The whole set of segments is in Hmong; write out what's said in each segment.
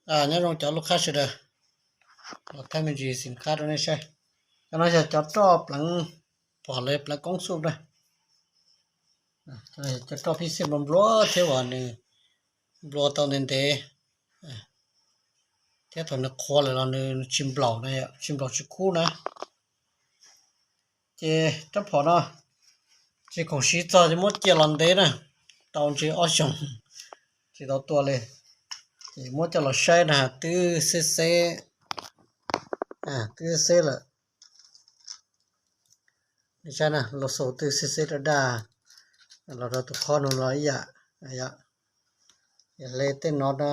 Nyob zoo cov lub qhab sawv daws, los thaij me ntsis xim qhab rau nej saib. Cov no yog cov roj pleev phom lawv pleev koob xuj na. Cov roj phij xij nplua nplua thiab uas nws nplua tau ntev ntev, thiab thaum nws qhuav lawm los nws tsis nplaum na, tsis nplaum tsis kub na. Ces rab phom no tsis khoom siv txog ces muab cia los ntev na, tau ntshe ob xyoos tsis tau tua li. Ces muab coj los saib na, twb xeb xeb, twb xeb xeb lawm. Saib na, los xaus twb xeb xeb daj daj, los rau tus qhov no los ib yam. Hle tej no na,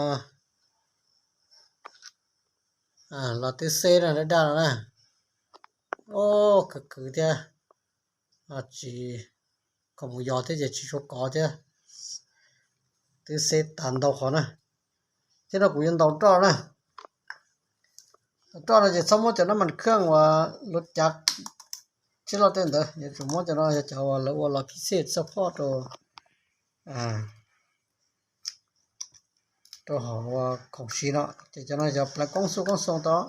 los twb xeb na, daj daj no na. Os, khwv khwv thiab, tsis, khoom mus yos thiab ces tsis tshua kov thiab. Twb xeb tas ntau qhov na. Thiab no kuv yuav ntaus roj na. Ntaus roj no ces txhob muab cov nab mas khwj uas luav cav txhij loj tej ntawd, yuav tsum muab cov no yog cov uas lawv ua los phij xej xaj phoj rau rau hauv khoom siv no. Ces cov no yog pleev koob xuj koob xoo tod,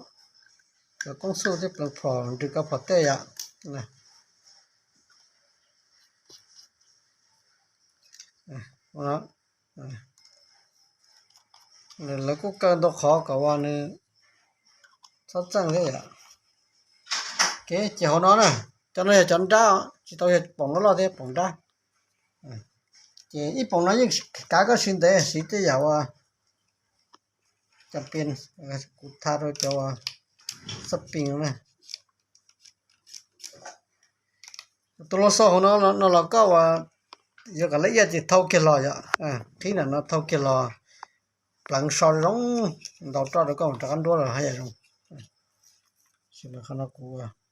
cov koob xuj thiab pleev phom nrws kaw phom tej yom. Lawv kuj kaw ntau qhov kom uas nws txhob txeej thiab yom. Ces hauv no na, cov no yog cov nrab, tsis tau yog poom loj loj thiab, poom nrab. Ces ib poom no yeej kav koj siv ntev, siv tej yam uas cov pin, kuv tha rau cov uas xab pin na. Tus los xaus hauv no no los koj uas yuav kom laj iaj ces thau kiag los yom, qhib ntawm no thau kiag los pleev so zoo, ntaus roj rau koj mus rov qab nruab los haj yam zoo. Qhov no kuv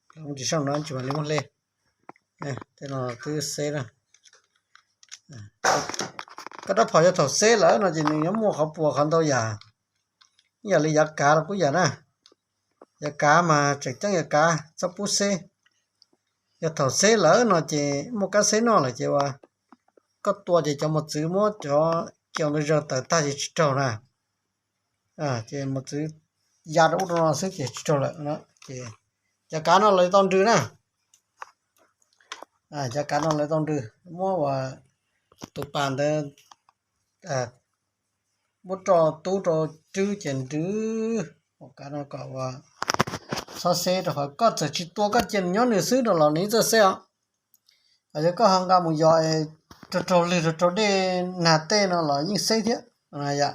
pleev tsis saj no tsis mam li muab hle. Tej no twb xeb na. Koj rab phom yog thaum xeb lawm no ces nws yuav muaj qhov puas qhov ntau yam, ib yam li yav kav los kuj yam na. Yav kav mas tseem ceeb yav kav txhob pub xeb. Yog thaum xeb lawm no ces muaj kab xeb noj lawm ces uas koj tua ces cov mos txwv muab cov kiaus ntawd zawg tawm tag ces tsis raug na. Ces mos txwv ya rau ub rau no xwb ces tsis raug lawm. Ces cov kav no lawv tau nrws na. Cov kav no lawv tau nrws, muab uas tus pas ntawd muab roj tub rau rwb ces nrws. Ua kav no kom uas txhob xeb rau qhov koj txawm tsis tua koj cia nws nyob nws xwb no los nws txawj xeb os. Yog koj ho nqa mus yos raug raug lwg raug raug dej nag tej no los yeej xeb thiab. Yom,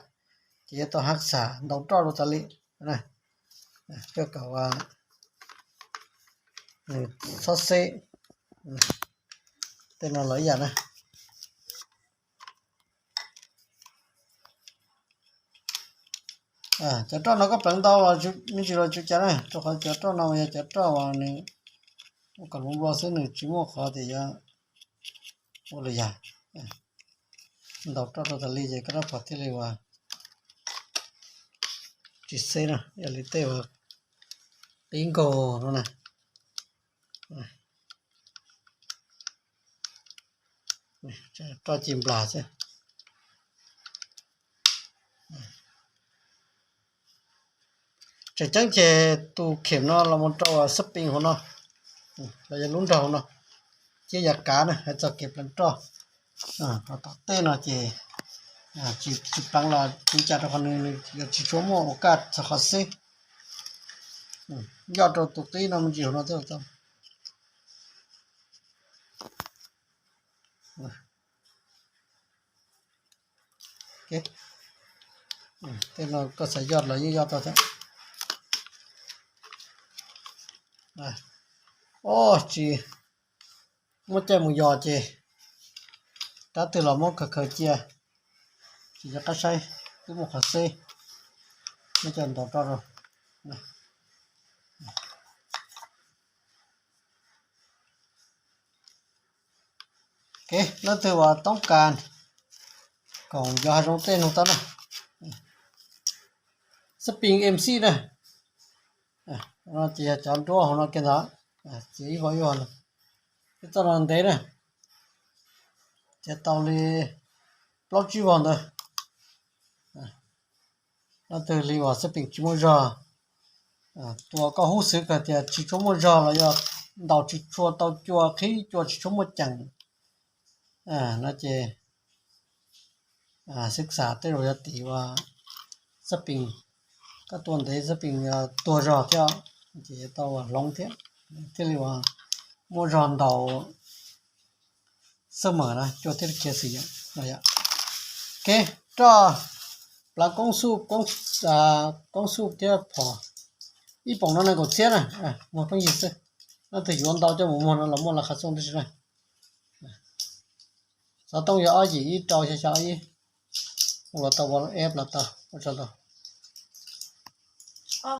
ces yuav tau haj xam ntaus roj rau tas li. Koj kom uas nws txhob xeb. Tej no los ib yam na. Cov roj no koj pleev ntau los me ntsis los tsis ua cas na, rau qhov cov roj no yog cov roj uas nws ua kom nplua xwb, nws tsis muaj qhov tias yuav ua li yog. Ntaus roj rau tas li ces koj rab phom thiaj li uas tsis xeb no, yog li tej uas qib nkaus no na. Roj ci nplas xwb. Tseem ceeb ces tus khem no los mus rau xab pin hauv no, los yog lub nraug no, thiab yav kav na, hais txog kev pleev roj. Ho tom tej no ces tsis pleev los tsis ua cas rau qhov nws yuav tsis tshua muaj ua kaj txog qhov xeb. Yoj rau tus qib no me ntsis hauv no thiab tau. Tej no koj xav yoj los yeej yoj tau thiab. Os, tsis muaj caij mus yos ces rab twg los muab khaws khaws cia, tsis nco qab saib twb muaj qhov xeb, muab coj ntaus roj rau. Leej twg uas toob kas koom yos hav zoov tej nug tau na. Xab pin em xij na. No ces yog cov nruab hauv no kiag ntag, ces ib vog ib vog no, ib txoj no ntev na, ces tau li plaub tsib vog ntawd. Leej twg li uas xab pees tsis muaj zog, tua koj hub xwv kawg tias tsis tshua muaj zog los yog ntaus tsis tshua tau cua, qhib cua tsis tshua muaj ceem, no ces xwb xav tej zaum yog tim uas xab pees, koj tua ntev xab pees tuag zog thiab, ces tau hloov thiab, thiaj li uas muaj zog ntaus xab mawm na, cua thiaj li khiav xwm yom. Kev roj plav koob xuj, koob xuj thiab phom ib poom no nees nkaum txhiab na, muag pheej yig xwb. Leej twg yuav ntau coj mus muag no los muaj laj qhov xooj tib si na. Xov tooj yog ob yim ib rau xya xya ob ib. Ua los tau ua ep los tau, ua tsaug ntau.